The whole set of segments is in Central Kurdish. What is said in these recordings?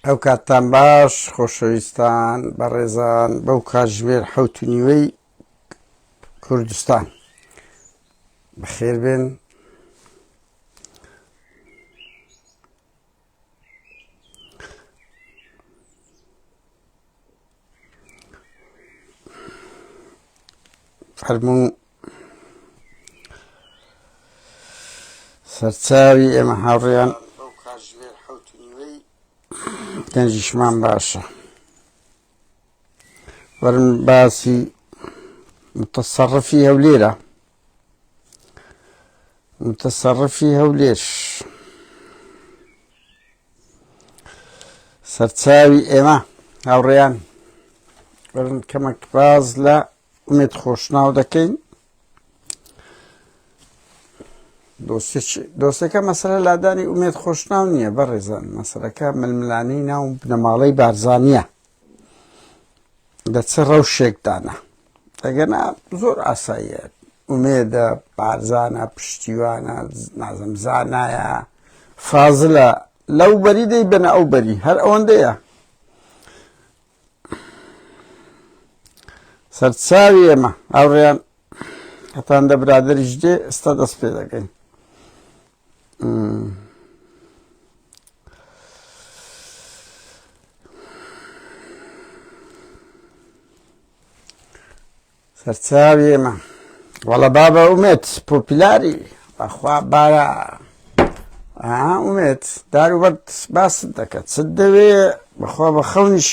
ئەو کاتتان باش خۆشەویستان بەڕێزان بەو کاتژمێر حەوت و نیوەی کوردستان بەخێر بێن. فەرموو سەرچاوی ئێمە هاوڕێیان بەو کاتژمێر حەوت و نیوەی گەنجیشمان باشە وەرن باسی متەسەڕفی هەولێرە متەسەڕفی هەولێر سەرچاوی ئێمە هاوڕێیان وەرن کەمەک باز لە ئومێد خۆشناو دەکەین دۆسەکە مەسەلە لادانی ئومێد خۆشناو نییە بەڕێزان مەسەلەکە ململانەی ناو بنەماڵەی بارزانیە لە چ ڕەوشێکدانە ئەگەنا زۆر ئاساییە ئومێدە بارزانە پشتیوانە نازم زانایە فازلە لەو بەری دەی بنە ئەو بەری هەر ئەوەندەیە سەرچاوی ئێمە هاوڕێیان هەتان دە برادریش دێ ئێستا دەست پێ دەکەین سەرچاوی ئێمە وەڵە بابە ئومێت پۆپیلاری بەخوا بارە ئومێت دار و بەرد باست دەکات چت دەوێ بەخوا بە خەونیش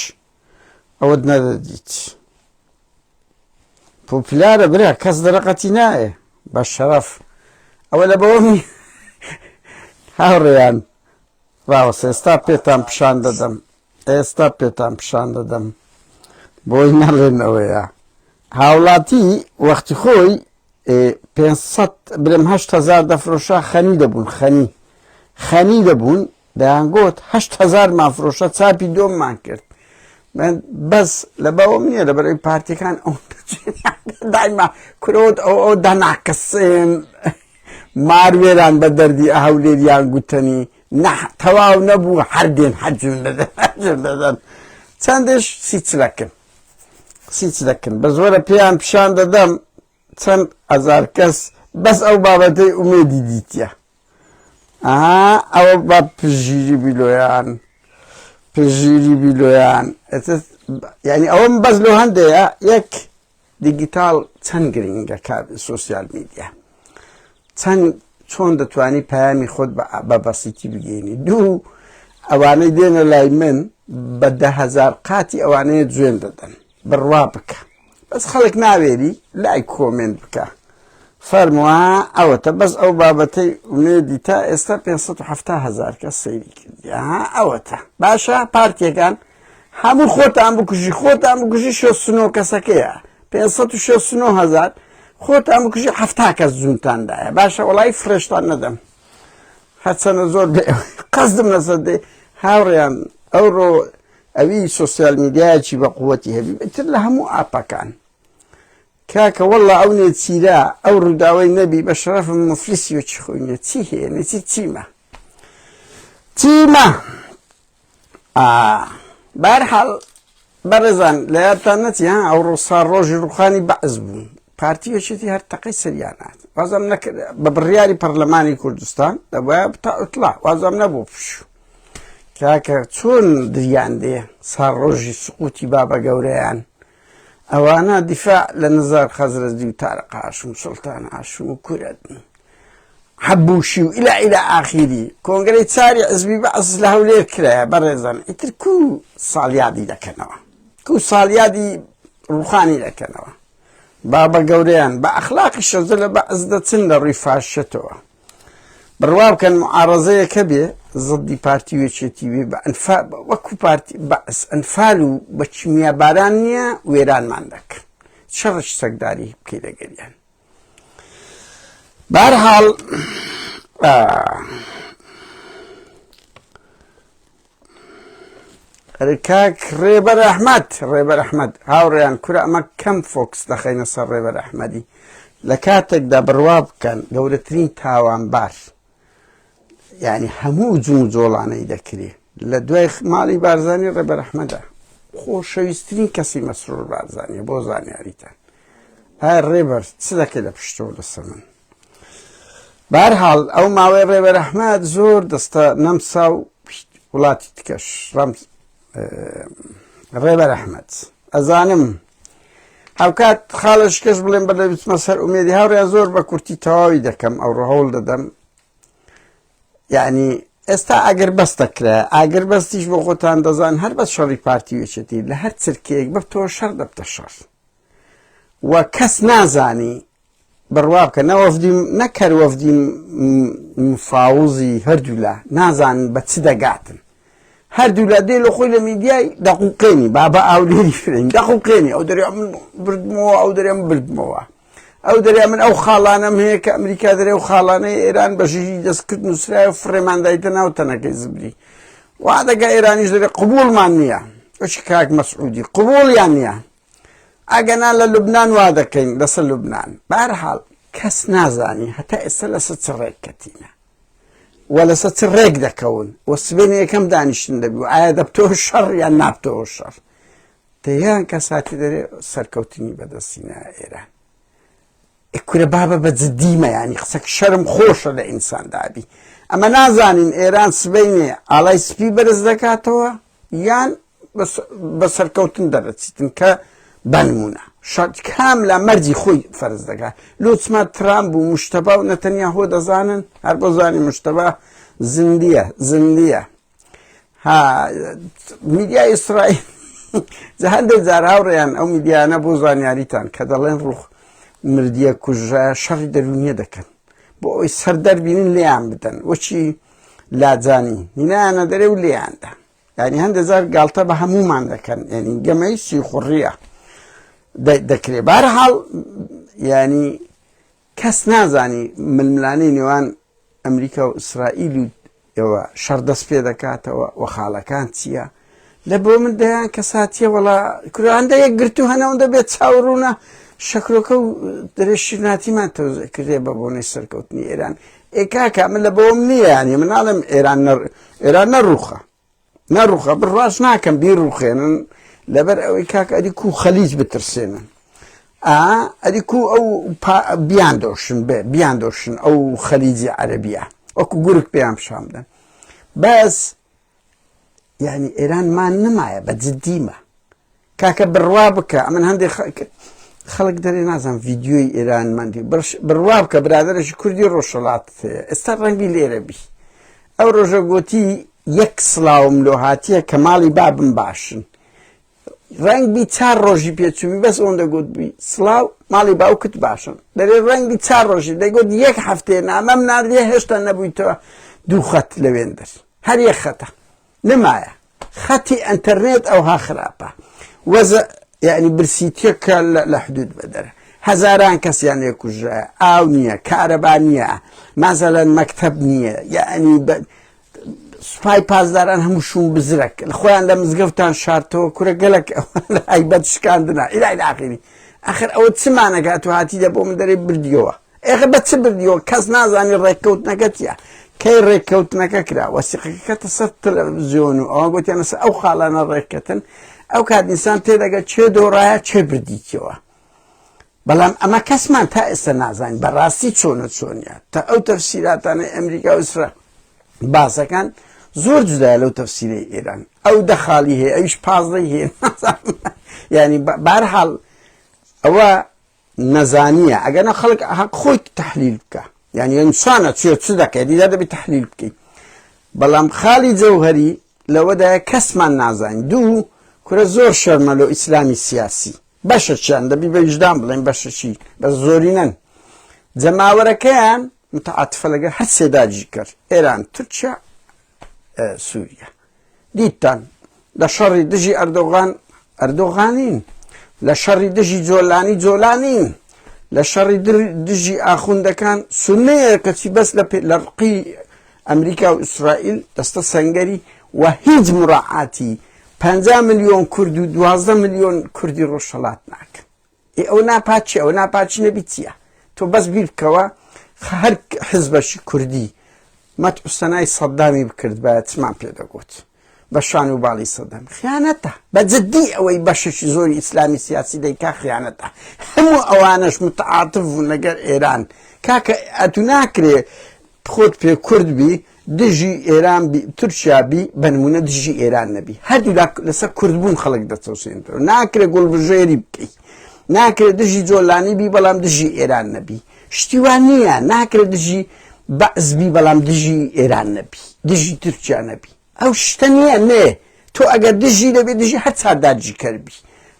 ئەوەت نەدەدیت پۆپیلارە برا کەس دەرەقەتی نایە بە شەرەف ئەوە لە بەوەمی هاوڕێیان ڕاوەستە ئێستا پێتان پیشان دەدەم ئێستا پێتان پیشان دەدەم بۆی نەڵێن ئەوەیە هاوڵاتی وەختی خۆی 500 برم 8000 دەفرۆشا خەنی دەبوون خەنی خەنی دەبوون دەیانگوت 8000 مان فرۆشە چاپی دۆممان کرد من بەس لە باوەم نییە لە بەرەی پارتیەکان ئەو دایما کرۆت ئەو ئەو دەناکەسێن مار وێران بە دەردی هەولێریان گوتەنی نا تەواو نەبوو هەر دێن هەر جوێن دەدەن هەر جوێن دەدەن چەندش سیچلەکن سیچلەکن بە زۆرە پێیان پیشان دەدەم چەند هەزار کەس بەس ئەو بابەتەی ئومێدی دیتە ئەها ئەوە بە پژیری بیلۆیان پژیری بیلۆیان یعنی ئەوەم بەس لۆ هەندەیە یەک دیگیتاڵ چەند گرنگە کار سۆسیال میدیا چەند چۆن دەتوانی پەیامی خۆت بە بەسیتی بگەینی دوو ئەوانەی دێنە لای من بە دههزار قاتی ئەوانەیە جوێن دەدەن بڕوا بکە بەس خەڵک ناوێری لای کۆمێنت بکە فەرمووە ئەوەتە بەس ئەو بابەتەی ئومێدی تا ئێستا 570 هزار کەس سەیری کردی ئەوەتە باشە پارتیەکان هەموو خۆتان بکوژی خۆتان بکوژی 69 کەسەکەیە 569 هزار خۆتان بکوژی هەفتا کەس جونتاندایە باشە وڵی فرێشتان نەدەم هەرچەنە زۆر بێ قەزدم لەسەر دێ هاوڕێیان ئەوڕۆ ئەوی سۆسیال میدیایەکی بە قووەتی هەبی بتر لە هەموو ئاپەکان کاکە واللە ئەو نێچیرە ئەو ڕووداوەی نەبی بە شەرەفم مفلسی و چی خۆی نیە چی هەیە نێچیر چیمە چیمە بارحاڵ بەڕێزان لە یادتان نەچی ها ئەو ڕۆسا ڕۆژی ڕوخانی بەعس بوو پارتی یەکێتی هەر تەقەی سەریانات وازم نەکرد بە بڕیاری پەرلەمانی کوردستان دەبایە تا ئوتلا وازم نەبوو پشوو کاکە چۆن دریان دێ سا ڕۆژی سقوتی بابە گەورەیان ئەوانە دیفاع لە نزار خەزرەجی و تارق هاشم سوڵتان هاشم و کورە حەبوشی و ئیلا ئیلا ئاخیری کۆنگرەی چاری حزبی بەعس لە هەولێر کرایە بەڕێزان ئیتر کو ساڵیادی دەکەنەوە کو ساڵیادی ڕوخانی دەکەنەوە بابە گەورەیان بە ئەخلاقی شەزە لە بەعس دەچن لە ڕووی فاشەتەوە بڕوا بکەن معارەزەیەک هەبێ زدی پارتی و یەکێتی بێ بە ئەنفا وەکو پارتی بەعس ئەنفال و بە کیمیاباران نییە وێرانمان دەکەن شەڕش چەکداری بکەی لەگەریان بارحاڵ ئەرێ کاک ڕێبەر ئەحمەد ڕێبەر ئەحمەد هاوڕێیان کورە ئەمە کەم فۆکس دەخەینە سەر ڕێبەر ئەحمەدی لە کاتێکدا بڕوا بکەن گەورەترین تاوانبار یعنی هەموو جوم و جۆڵانەی دەکرێ. لە دوای ماڵی بارزانی ڕێبەر ئەحمەدە خۆشەویستترین کەسی مەسرور بارزانیە بۆ زانیاریتان ئایا ڕێبەر چ دەکەی لە پشتەوە لەسەر من بارحاڵ ئەو ماوەی ڕێبەر ئەحمەد زۆر دەستە نەمسا و وڵاتی تکەش ڕەم ڕێبەر ئەحمەد ئەزانم هاوکات خاڵە شکەش بڵێم بە لە بچمە سەر ئومێدی هاوڕێیان زۆر بە کورتی تەواوی دەکەم ئەو هەوڵ دەدەم یعنی ئێستا ئەگەر بەستە کرا ئاگر بەستیش بۆ خۆتان دەزان هەر بەس شەڕی پارتی وێچێتی لە هەر چرکەیەک بەتەوە شەڕ دەبتە شەڕ و کەس نازانی بڕوا بکە نە وەفدی نەک هەر وەفدی مفاوزی هەردوولا نازانن بە چ دەگاتن هەردوولا دێ لە خۆی لە میدیای دەقوقێنی بابە ئاولێری فرین دەقوقێنی ئەو دەرێ من بردمەوە ئەو دەرێ من بردمەوە ئەو دەرێ من ئەو خاڵانەم هەیە کە ئەمریکا دەرێ و خاڵانەی ئێران بە ژیری دەستکرد نووسرایە و فڕێمان دایتە ناو تەنەکەی زبری وا دەگا ئێرانیش دەرێ قبوڵمان نییە وەکی کاک مەسعودی قبوڵیان نییە ئەگەنا لە لوبناان وا دەکەین لەسەر لوبناان بارحاڵ کەس نازانی هەتا ئێستا لەسەر چ ڕێککەتینە و لەسەر چ ڕێک دەکەون و سبێنێ یەکەم دانیشتن دەبی و ئایا دەبتەوە شەڕ یان نابتەوە شەڕ دەیان کەساتی دەرێ سەرکەوتنی بەدەستینە ئێران کورە بابە بە جدیمە ینی قسەک شەرم خۆشە لە ئینسان دابی ئەمە نازانین ئێران سبینێ ئاڵای سپی بەرز دەکاتەوە یان بە سەرکەوتن دەرەچیتن کە بەنمونە شەرت کام لە مەرجی خۆی فەرز دەکات لۆچما ترامپ و مشتەبا و نەتەنیا هۆ دەزانن هەر بۆ زانی مشتەبا زیندیە زیندیە ها میدیای ئیسرائیل هەندێک جار هاوڕێیان ئەو میدیانە بۆ زانیاریتان کە دەڵێن ڕوخ مردیە کوژرا شەڕی دەرونیە دەکەن بۆ ئەوی سەر دەربینن لێیان بدەن وەچی لاجانی هینایانە دەرێ و لێیاندا یعنی هەندێک جار گاڵتە بە هەمومان دەکەن یعنی گەمەی سیخوڕیە دەکرێ بارحاڵ ینی کەس نازانی ململانێی نێوان ئەمریکا و ئیسرائیل و ئێوە شەڕ دەست پێ دەکاتەوە و خاڵەکان چییە؟ لە بۆ من دەیان کەساتیە وەڵا کوراندە یەکگرتوو هەنەوەندە بێت چاوڕوونە شەکرۆکە و دەرێ شیرناتیمان تەوزع کردێ بە بۆنەی سەرکەوتنی ئێران ئێ کاکە من لە بۆم نییە یانی مناڵم ئێران ئێران نەڕوخە نەڕوخە بڕواش ناکەم بیڕوخێنن لەبەر ئەوەی کاک ئەدی کو خەلیج بترسێنن ئا ئەدی کو ئەو بیان دۆشن بێ بیان دۆشن ئەو خەلیجی عەربیە وەکو گورگ پێیان پیشان بدەن بەس یعنی ئێرانمان نمایە بە جدیمە کاکە بڕوا بکە ئەمن هەندێک خەڵک دەرێ نازانم ڤیددیۆی ئێرانمان دی بڕوا بکە برادەرێکی کوردی ڕۆژهەڵات هەیە ئێستا ڕەنگی لێرە بی ئەو ڕۆژە گوتی یەک سڵاوم لۆ هاتیە کە ماڵی بابم باشن ڕەنگ بی چار ڕۆژی پێچووی بەس ئەوەندە گوت بی سڵاو ماڵی باوکت باشن دەرێ ڕەنگی چار ڕۆژی دەگوت یەک هەفتەیە نامەم ناردیە هێشتا نەبوویتەوە دوو خەت لەوێندەر هەر یەک خەتە نەمایە خەتی ئەنتەرنێت ئەوها خراپە وەزە یعنی برسیتیەکە لە حدود بەدەرە هەزاران کەسیان لێ کوژرایە ئاو نییە کارەبا نییە مازەلەن مەکتەب نییە یعنی سوپای پاسداران هەموو شوم بزرەک خۆیان لە مزگەوتان شارتەوە کورە گەلک هەیبەت شکاندنا ئیلای ئاخری ئەخر ئەوە چمانەکات تو هاتی دە بۆ من دەرێ بردیەوە ئێخە بە چ بردیەوە کەس نازانی ڕێککەوتنەکە چیە کەی ڕێککەوتنەکە کرا وەسیقەکە کەتە سەر تەلەڤزیۆن و ئەوە گوتیان لەسەر ئەو خاڵانە ڕێککەتن ئەو کات ئینسان تێدەگە چێ دۆڕایە چێ بردیتەوە بەڵام ئەمە کەسمان تا ئێستا نازانین بەڕاستی چۆنە چۆنیە تا ئەو تەفسیراتانەی ئەمریکا و ئیسرا باسەکان زۆر جودایە لەو تەفسیرەی ئێران ئەو دە خاڵی هەیە ئەویش پازدەی هەیە ینی بارحاڵ ئەوە نەزانییە ئەگەرنا خەڵک هەق خۆی تەحلیل بکە یعنی ئینسانە چێ چ دەکەێت دیدا دەبێت تەحلیل بکەیت بەڵام خاڵی جەوهری لەوەدایە کەسمان نازانین دوو کورە زۆر شەرمە لۆ ئیسلامی سیاسی بەشەکیان دەبی بە ویژدان بڵێن بەشەکی بە زۆرینەن جەماوەرەکەیان متعاتفە لەگەر هەر سێداجی کرد ئێران تورکیا سووریا دیتتان لە شەڕی دژی ئەردۆغان ئەردۆغانین، لە شەڕی دژی جۆلانی جۆلانین، لە شەڕی دژی ئاخوندەکان سونەیە کەچی بەس لە لە ڕقی ئەمریکا و ئیسرائیل دەستە سەنگەری و هیچ مراعاتی 50 ملیۆن کورد و 12 ملیۆن کوردی ڕۆژهەڵات ناکەن. ئێ ئەو ناپاکی ئەو ناپاکی نەبی چییە؟ تۆ بەس بیر بکەوە هەر حزبەشی کوردی مەتع سەنای سەدامی بکردبایە چمان پێ دەگوت؟ بە شان و باڵی سەدام خیانەتە بە جدی ئەوەی بەشێکی زۆری ئیسلامی سیاسی دەیکا خیانەتە هەموو ئەوانەش متعاتف بوون لەگەر ئێران کاکە ئەتو ناکرێ خۆت پێ کورد بی دژی ئێران بی تورکیا بی بە نمونە دژی ئێران نەبی هەردوولا لەسەر کوردبوون خەڵک دەچەوسێنەوە ناکرێ گوڵبژێری بکەی ناکرێ دژی جۆلانی بی بەڵام دژی ئێران نەبی شتی وا نییە ناکرێ دژی بەعس بی بەڵام دژی ئێران نەبی دژی تورکیا نەبی ئەو شتە نییە نێ تۆ ئەگەر دژی دەبێ دژی هەر چار داگیرکەر بی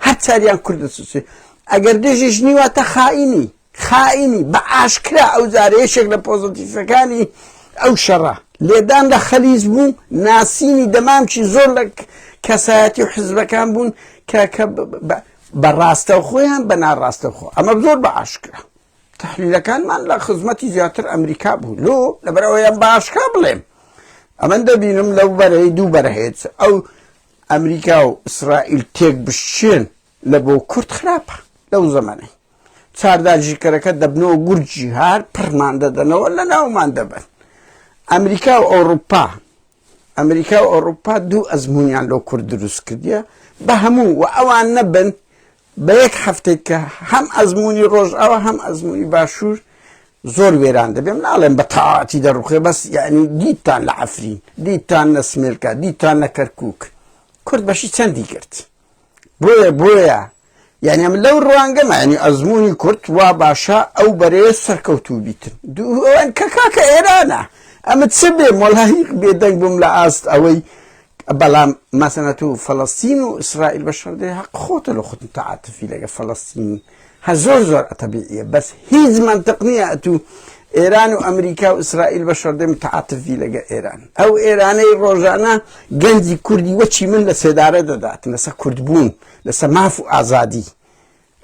هەر چاریان کورد دەچوسێ ئەگەر دژیش نیواتە خائینی خائینی بە ئاشکرا ئەو جارە یەکێک لە پۆزەتیفەکانی ئەو شەڕە لێدان لە خەلیج بوو ناسینی دەمامکی زۆر لە کەسایەتی و حزبەکان بوون کە کە بە ڕاستەوخۆیان بە ناڕاستەوخۆ ئەمە زۆر بە ئاشکرا تحلیلەکانمان لە خزمەتی زیاتر ئەمریکا بوو لۆ لەبەرئەوەیان بە ئاشکرا بڵێم ئەمن دەبینم لەو بەرەی دوو بەرە هەیە ئەو ئەمریکا و ئیسرائیل تێک بشچێن لە بۆ کورد خراپە لەو زەمانەی چارداگیرکەرەکە دەبنەوە گورجی هار پڕمان دەدەنەوە لە ناومان دەبن ئەمریکا و ئەوروپا ئەمریکا و ئەوروپا دوو ئەزمونیان لۆ کورد دروست کردیە بە هەموو و ئەوان نەبن بە یەک هەفتەی کە هەم ئەزمموی ڕۆژئاوا هەم ئەزمموی باشوور زۆر وێران دەبێم ناڵێم بە تەواتی دەڕوخێ بەس یعنی دیتان لە عەفرین دیتان لە سمێلکا دیتان لە کەرکک کورد بەشی چەندی کرد بۆیە بۆیە یعنی ئەم لەو ڕوانگەمە یعنی ئەزمموی کورد وا باشە ئەو بەرەیە سەرکەوتوو بیتن دووان کە کاکە ئێرانە ئەمە چ بێ مۆلاهیق بێدەنگ بووم لە ئاست ئەوەی بەڵام مەسەنە تو فەلەستین و ئیسرائیل بە شەڕ دێ هەق خۆتە لە خۆت متعاتفی لەگە فەلەستین هەر زۆر زۆر ئەتەبیعیە بەس هیچ منطق نییە ئەتوو ئێران و ئەمریکا و ئیسرائیل بە شەڕ دێ متعاتفی لەگە ئێران ئەو ئێرانەی ڕۆژانە گەنجی کوردی وەچی من لە سێدارە دەدات لەسەر کوردبوون لەسەر ماف و ئازادی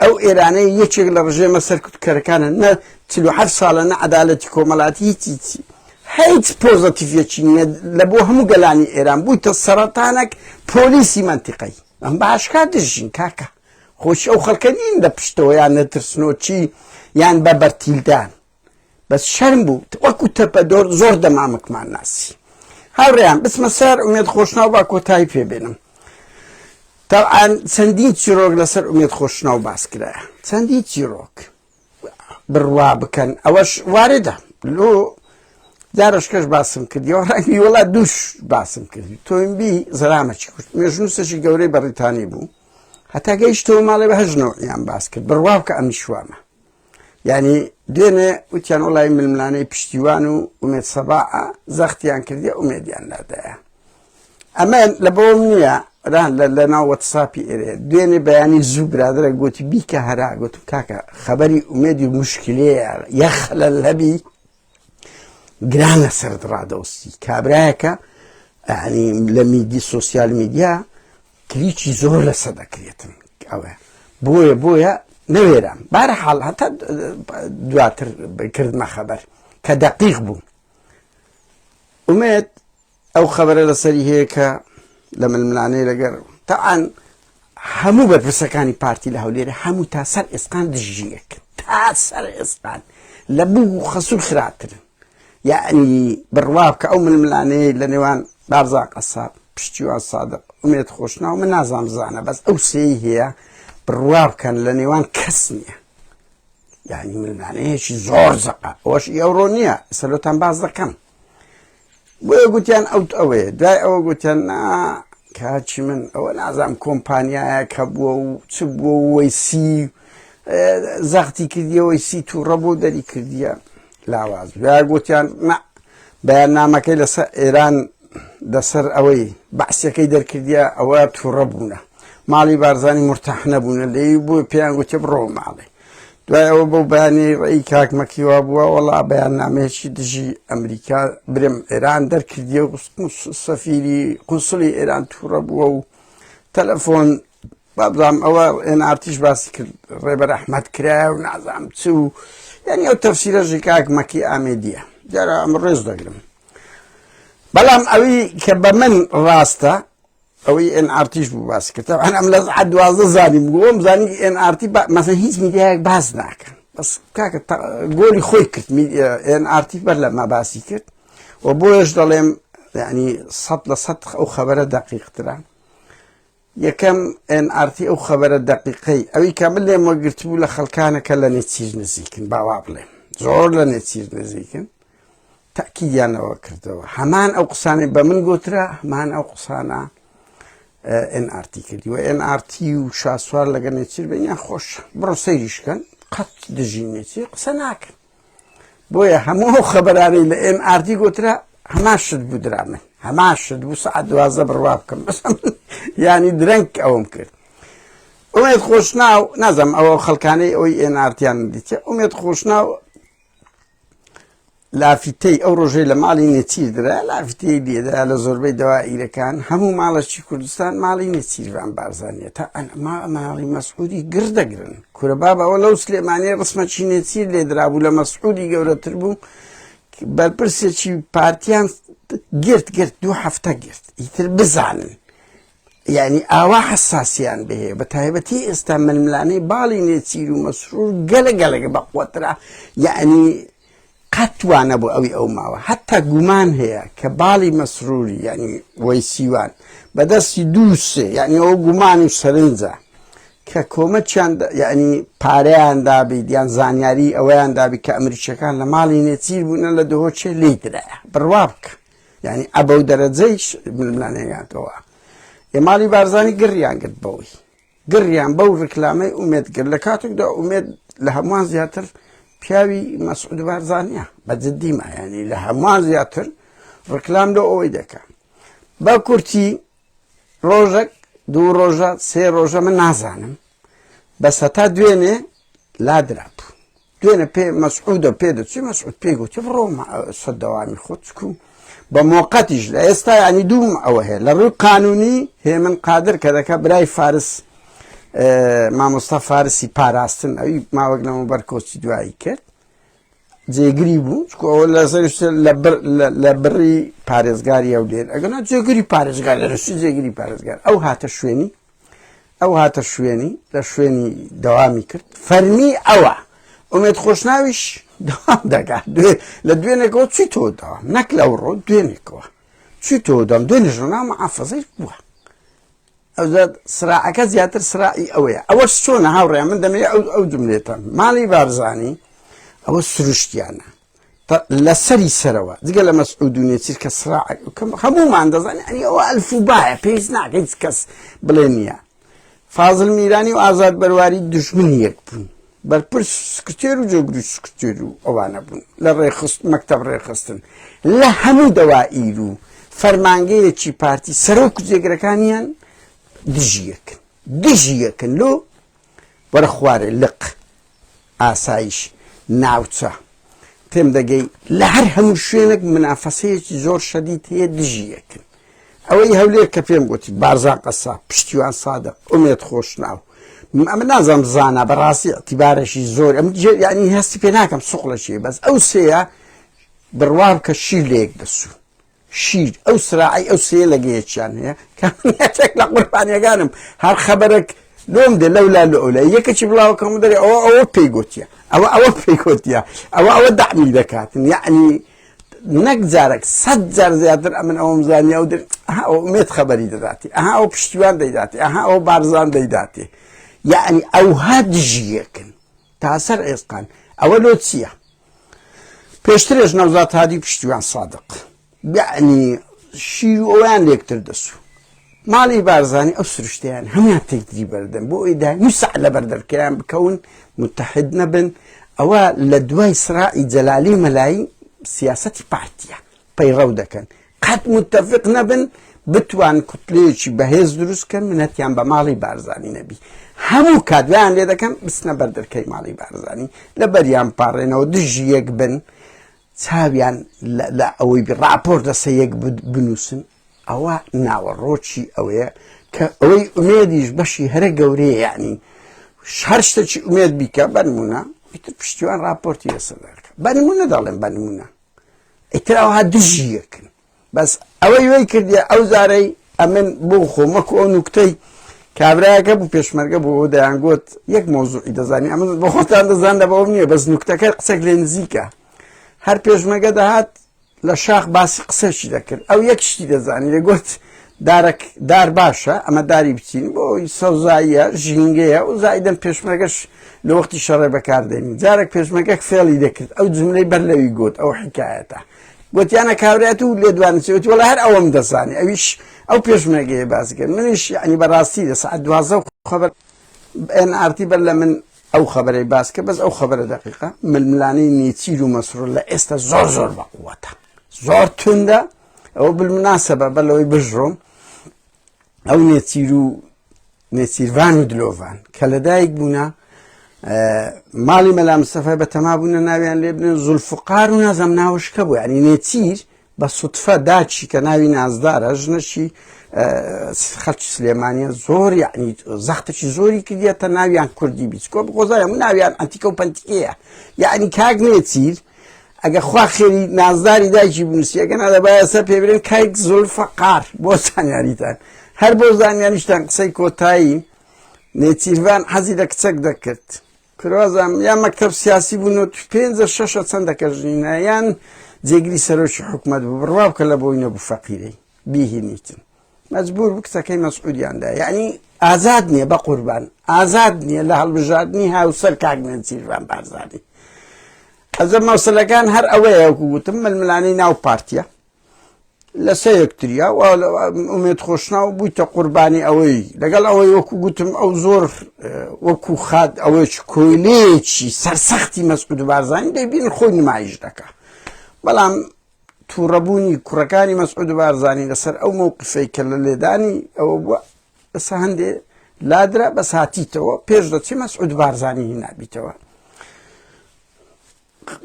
ئەو ئێرانەی یەکێک لە ڕژێمە سەرکوتکەرەکانە نە 47 ساڵە نە عەدالەتی کۆمەڵاتی هیچ هیچ هیچ پۆزەتیڤیەکی نییە لە بۆ هەموو گەلانی ئێران بوویتە سەرەتانێک پۆلیسی مەنتیقەی ئەم باشکا دژین کاکە خۆشی ئەو خەڵکە نین لە پشتەوە یان نەترسنۆکی یان بە بەرتیلدان بەس شەرم بوو وەکو تەپەدۆر زۆر دەمامکمان ناسی هاوڕێیان بچمە سەر ئومێد خۆشناو با کۆتایی پێ بێنم تەبعەن چەندین چیرۆک لەسەر ئومێد خۆشناو باس کرایە چەندین چیرۆک بڕوا بکەن ئەوەش واردە لۆ جارشکەش باسم کردیەوە ڕەنگی وڵا دووش باسم کرد تۆمبی زەرامەکی کوشت مێژنووسێکی گەورەی بەڕیتانی بوو هەتا گەیشتەوە ماڵێ بە هەژ نەوعیان باس کرد بڕوا بکە ئەمیش وامە یعنی دوێنێ وتیان وڵی ململانەی پشتیوان و ئومێد سەباعە زەختیان کردی ئومێدیان لادایە ئەمە لە بۆم نییە ران لە ناو وەتساپی ئێرێ دوێنێ بەیانی زوو برادرە گوتی بیکە هەرا گوتم کاکە خەبەری ئومێدی مشکلەیە یەخلە لەبی گرانە سەرت ڕادەوەستی کابرایەکە یعنی لە میدی سۆسیال میدیا کلیکی زۆر لەسەر دەکرێتن ئەوە بۆیە بۆیە نەوێرام بارە حاڵ هەتا دواتر کردمە خەبەر کە دەقیق بوو ئومێد ئەو خەبەرە لەسەری هەیە کە لە ململانێ لەگەر تەعاان هەموو بەرپرسەکانی پارتی لە هەولێر هەموو تا سەر ئێسقان دژی یەک تا سەر ئێسقان لە بوو و خەسوور خراپترن یعنی بڕوا بکە ئەو ململانەیە لە نێوان بارزان قەساب پشتیوان سادق ئومێد خۆشناو من نازانم زانە بەس ئەو سێی هەیە بڕوا بکەن لە نێوان کەس نییە یعنی ململانەیەکی زۆر زەقە ئەوەش ئەوڕۆ نییە سەلۆتان باز دەکەم بۆیە گوتیان ئەو ئەوەیە دوای ئەوە گوتیان نا کاچی من ئەوە نازانم کۆمپانیایە کە بووە و چ بووە و وەیسی زەختی کردیەوەی سی تووڕە بۆ دەری کردیە لاواز دوای گوتیان نا بەیاننامەکەی لەسەر ئێران لەسەر ئەوەی بەعسیەکەی دەرکردیە ئەوە تووڕە بوونە ماڵی بارزانی مرتاح نەبوونە لێی بۆ پێیان گوتێ بڕۆ ماڵێ دوای ئەوە بەو بەیانیەی ڕێی کاک مەکی وا بووە وەڵا بەیاننامەیەکی دژی ئەمریکا برم ئێران دەرکردیە و سەفیری قونسڵی ئێران تووڕە بووە و تەلەفۆن بابزانام ئەوە ئێنارتیش باسی کرد ڕێبەر ئەحمەد کرایە و نازانم چ و یعنی ئەو تەفسیرە ژی کاک مەکی ئامێدیە دیارە ئەم ڕێز دەگرم بەڵام ئەوی کە بە من ڕاستە ئەوەی ئێن ئار تیش بوو باسی کرد تەبعەن ئەم لە سعات 12 زانیم بووم زانی ئێن ئار تی مەسەن هیچ میدیایەک باس ناکەن بەس کاکە گۆلی خۆی کرد ئێن ئار تی بەر لە ما باسی کرد و بۆیەش دەڵێم یعنی 100% ئەو خەبەرە دەقیقترە. یەکەم ئێن ئاڕ تی ئەو خەبەرە دەقیقەی ئەوی کە من لێم وەگرتبوو لە خەڵکانە کە لە نێچیر نزیکن با وا بڵێم زۆر لە نێچیر نزیکن تەکیدیانەوە کردەوە هەمان ئەو قسانەی بە من گوترا هەمان ئەو قسانە NRT کردی و NRT و شاسوار لەگە نێچیر بینیان خۆش بڕۆ سەیریشکەن قەت دژی نێچیر قسە ناکەن بۆیە هەموو ئەو خەبەرانەی لە ئێن ئاردی گوترا هەمان شت بوو درا من هەمان شت بوو سەعات 12 بڕوا بکەم بەس ینی درەنگ ئەوم کرد ئومێد خۆشناو نازم ئەوە خەڵکانەی ئەوی ئێن ئارتیان دیتە ئومێد خۆشناو لافیتەی ئەو ڕۆژەی لە ماڵی نێچیر درا لافیتەی لێدا لە زۆربەی دەوائیرەکان هەموو ماڵەکی کوردستان ماڵی نێچیرڤان بارزانیە تا ئەنما ماڵی مەسعودی گر دەگرن کورە بابە ئەوە لەو سلێمانیە ڕسمەکی نێچیر لێدرابوو لە مەسعودی گەورەتر بوو بەرپرسێکی پارتیان گرت گرت دوو هەفتە گرت ئیتر بزانن یعنی ئاوا حساسیان بهەیە بە تایبەتی ئێستا ململانەی باڵی نێچیر و مەسرور گەلە گەلەگە بەقوەترا یعنی قەت وا نەبوو ئەوی ئەو ماوە هەتا گومان هەیە کە باڵی مەسروری یعنی وەیسیوان بەدەستی دوو سێ یعنی ئەو گومان و سەرنجە کە کۆمەکیان یعنی پارەیان دابیت یان زانیاری ئەوەیان دابی کە ئەمریکیەکان لە ماڵی نێچیر بوونە لە دهۆکێ لێی درایە بڕوا بکە یعنی ئەبەو دەرەجەیش ململانێگاتەوە ئێ ماڵی بارزانی گڕیان گرت بەوەی گڕیان بەو ڕیکلامەی ئومێد کرد لە کاتێکدا ئومێد لە هەمووان زیاتر پیاوی مەسعود بارزانیە بە جدی مایانی لە هەمووان زیاتر ڕکلام لۆ ئەوەی دەکا بە کورتی ڕۆژێک دوو ڕۆژە سێ ڕۆژە من نازانم بەس هەتا دوێنێ لادرابوو دوێنێ پێ مەسعودە پێ دەچی مەسعود پێی گوتی بڕۆ سەر دەوامی خۆت چکو بە مۆقەتیش لە ئێستا ینی دووم ئەوە هەیە لە ڕووی قانونی هێمن قادر کە دەکە برای فارس مامۆستا فارسی پاراستن ئەوی ماوەک لەمەوبەر کۆچی دوایی کرد جێگری بوو چکو ئەوە لەسەر لە بڕی پارێزگاری هەولێر ئەگەنا جێگری پارێزگار لە جێگری پارێزگار ئەو هاتە شوێنی ئەو هاتە شوێنی لە شوێنی دەوامی کرد فەرمی ئەوە ئومێد خۆشناویش دەوام دەکات لە دوێنێکەوە چی تۆ دەوام نەک لەو ڕۆ دوێنێکەوە چی تۆ دەم دوێنێ ژنە معافەزەی بووە ئەوجا سراعەکە زیاتر سراعی ئەوەیە ئەوەش چۆنە هاوڕێ من دەمەوێت ئەو ئەو جملێتە ماڵی بارزانی ئەوە سروشتیانە لەسەری سەرەوە جگە لە مەسعود و نێچیر کە سراع هەموومان دەزانین ئەنی ئەوە ئەلفوبایە پێویست ناکە هیچ کەس بڵێ نییە فازل میرانی و ئازاد بەرواری دژمنی یەک بوون بەرپرس سکرتێر و جۆگری سکرتێر و ئەوانە بوون لە ڕێخست مەکتەب ڕێخستن لە هەموو دەوائیر و فەرمانگەیەکی پارتی سەرۆک و جێگرەکانیان دژی یەکن دژی یەکن لۆ وەرە خوارێ لق ئاسایش ناوچە پێم دەگەی لە هەر هەموو شوێنێک منافەسەیەکی زۆر شەدید هەیە دژی یەکن ئەوەی هەولێر کە پێم گوتی بارزان قەساب پشتیوان سادق ئومێد خۆشناو ئەمە نازانم زانا بەڕاستی اعتیبارەشی زۆر ئەم یعنی هەستی پێ ناکەم سوقلەشی بەس ئەو سێیە بڕوا بکە شیر لە یەک دەسوو شیر ئەو سراعی ئەو سێ لەگەیەکیان هەیە کە یەکێک لە قوربانیەکانم هەر خەبەرێک لۆم دێ لەولا لە ئەولا یەکێکی بڵاوەکەم دەرێ ئەوە ئەوە پێی گوتیە ئەوە ئەوە پێی گوتیە ئەوە ئەوە دەعمی دەکاتن یعنی نەک جارێک سەد جار زیاتر ئەمن ئەوم زانی ئەو در ئەها ئەو ئومێد خەبەری دەداتی ئەها ئەو پشتیوان دەیداتی ئەها ئەو بارزان دەیداتی یعنی ئەوها دژی یەکن تا سەر ئێسقان ئەوە لۆ چییە؟ پێشترێش نەوزاد هادی پشتیوان سادق یعنی شیر و ئەویان لێکتر دەسوو ماڵی بارزانی ئەو سروشتیان هەمویان تێکدری بەردەن بۆ ئەوی دایمی سع لە بەردەرکەیان بکەون متحد نەبن ئەوە لە دوای سراعی جەلالی مەلایی سیاسەتی پارتیە پەیڕەو دەکەن قەت متفق نەبن بتوان کوتلەیەکی بەهێز دروست کەن منەتیان بە ماڵی بارزانی نەبی هەموو کات ویان لێ دەکەن بچنە بەردەرکەی ماڵی بارزانی لە بەریان پاڕێنەوە دژی یەک بن چاویان لە ئەوەی راپۆرت لەسەر یەک بنووسن ئەوە ناوەڕۆکی ئەوەیە کە ئەوەی ئومێدیش بەشی هەرە گەورەیە یعنی هەر شتێکی ئومێد بیکە بەنمونە ئیتر پشتیوان راپۆرتی لەسەر دەکە بەنمونە دەڵێم بەنمونە ئیتر ئەوها دژی یەکن بەس ئەوەی وی کردیە ئەو زارەی ئەمن بۆ خۆم وەکو ئەو نوکتەی کابراەکە بوو پێشمەرگە بۆ دەیانگوت یەک مۆزوعی دەزانی ئەمە بۆ خۆتان دەزان لە بەوەم نییە بەس نوکتەکە قسەک لێ نزیکە هەر پێشمەگە دەهات. لە شاخ باسی قسەشی دەکرد ئەو یەک شتی دەزانی دەگوت دارەک دار باشە ئەمە داری بچین بۆ سەوزاییە ژینگەیە و زایدەن پێشمەرگەش لە وەختی شەڕێ بەکاردێنی جارێک پێشمەرگەک فێڵی دەکرد ئەو جملەی بەر لەوی گوت ئەو حکایەتە گوتیانە کاورایەت و لێدوانی چی وتی وەڵا هەر ئەوەم دەزانی ئەویش ئەو پێشمەرگەیە باس کرد منیش یعنی بەڕاستی لە ساعت 12 خبر NRT بەر لە من ئەو خەبەرەی باس کرد بەس ئەو خەبەرە دەقیقە ململانێی نێچیر و مەسرور لە ئێستا زۆر زۆر بەقوەتە زۆر توندە ئەوە بالمناسبە بەر لەوەی بژڕۆم ئەو نێچیر و نێچیرڤان و دلۆڤان کە لەدایک بوونە ماڵی مەلا مستەفای بە تەما بوونە ناویان لێ بنێن زولفقار و نازم ناوشکە بوو ینی نێچیر بە سوتفە داچی کە ناوی نازدارە ژنەشی خەڵکی سلێمانیە زۆر یعنی زەختێکی زۆری کردیە تا ناویان کوردی بیچکۆ بخۆزای هەموو ناویان ئەنتیکە و پەنتیکەیە یعنی کاک نێچیر ئەگە خوا خێری نازداری دایکی بنووسی ئەگە نادەبایە سەر پێبرێن کاک زولفەقار بۆ زانیاریتان هەر بۆ زانیاریشتان قسەی کۆتایی نێچیرڤان حەزی لە کچەک دەکرد کرۆزم یان مەکتەب سیاسی بوون و پێنجە شەشە چەندەکە ژنینە یان جێگری سەرۆکی حکومەت بوو بڕوا بکە لە بۆی نەبوو فەقیرەی بیهینیتن مەجبور بوو کچەکەی مەسعودیاندا یعنی ئازاد نییە بە قوربان ئازاد نییە لە هەڵبژاردنی هاوسەر کاک نێچیرڤان بارزانی ئەزە مەسەلەکان هەر ئەوەیە وەکو گوتم ململانەی ناو پارتیە لەسە یەکتریا ئومێد خۆشناو بوویتە قوربانی ئەوەی لەگەڵ ئەوەی وەکو گوتم ئەو زۆر وەکو خات ئەوەیش کۆیلەیەکی سەرسەختی مەسعود بارزانی دەیبین خۆی نمایش دەکا بەڵام تووڕەبوونی کوڕەکانی مەسعود بارزانی لەسەر ئەو مەوقفەی کە لە لێدانی ئەوە بووە بەسە هەندێ لادرا بەس هاتیتەوە پێش دەچی مەسعود بارزانی هینابیتەوە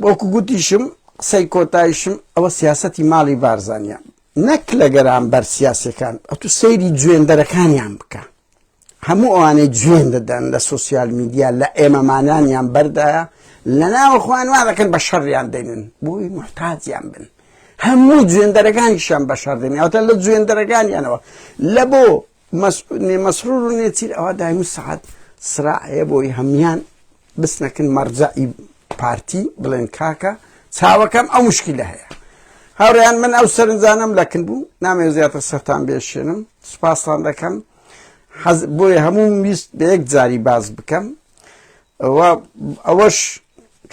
وەکو گوتیشم قسەی کۆتایشم ئەوە سیاسەتی ماڵی بارزانیە نەک لە گەرامبەر سیاسەکان ئەتو سەیری جوێندەرەکانیان بکە هەموو ئەوانەی جوێن دەدەن لە سوسیال میدیا لە ئێمەمانانیان بەردایە لە ناوە خۆیان وا دەکەن بە شەڕیان دێنن بۆی محتاجیان بن هەموو جوێندەرەکانیشیان بە شەڕ دێنن ئەوتە لە جوێندەرەکانیانەوە لە بۆ مەسرور و نێچیر ئەوە دایم و سەعات سراعەیە بۆی هەموان بسنەکن مەرجەعی پارتی بڵێن کاکە چاوەکەم ئەو مشکلە هەیە هاوڕێیان من ئەو سەرنجانم لەکن بوو نامەوێت زیاتر سەرتان بێشێنم سوپاستان دەکەم حەز بۆیە هەموو ویست بە یەک جاری باز بکەم ئەوەش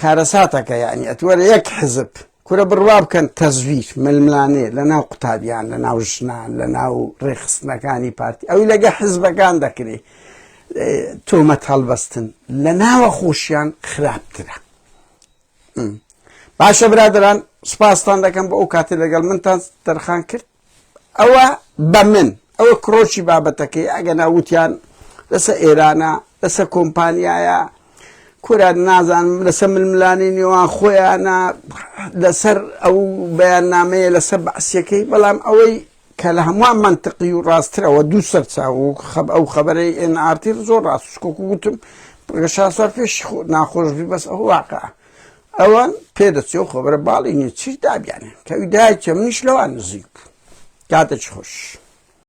کارەساتەکە یعنی ئەتوەرە یەک حزب کورە بڕوا بکەن تەزویر ململانێ لە ناو قوتابیان لە ناو ژنان لە ناو ڕێکخستنەکانی پارتی ئەوی لەگە حزبەکان دەکرێ تۆمەت هەڵبەستن لە ناوە خۆشیان خراپترە باشە برادران سوپاستان دەکەم بۆ ئەو کاتی لەگەڵ منتان تەرخان کرد ئەوە بە من ئەوە کرۆکی بابەتەکەی ئەگەنا وتیان لەسە ئێرانە لەسە کۆمپانیایە کورە نازانم لەسە ململانی نێوان خۆیانە لەسەر ئەو بەیاننامەیە لەسەر بەعسیەکەی بەڵام ئەوەی کە لە هەمووان منطقی و ڕاسترەوە دوو سەرچاو و ئەو خەبەرەی NRT زۆر ڕاست شکۆک وتم شاسوار پێش ناخۆش بی بەس ئەو واقع ئەوان پێدەچێ و خەبەرە باڵی نیە چی دابیانێن کە ئەوی دایکە منیش لەوان نزیک بوو کاتێکی خۆش.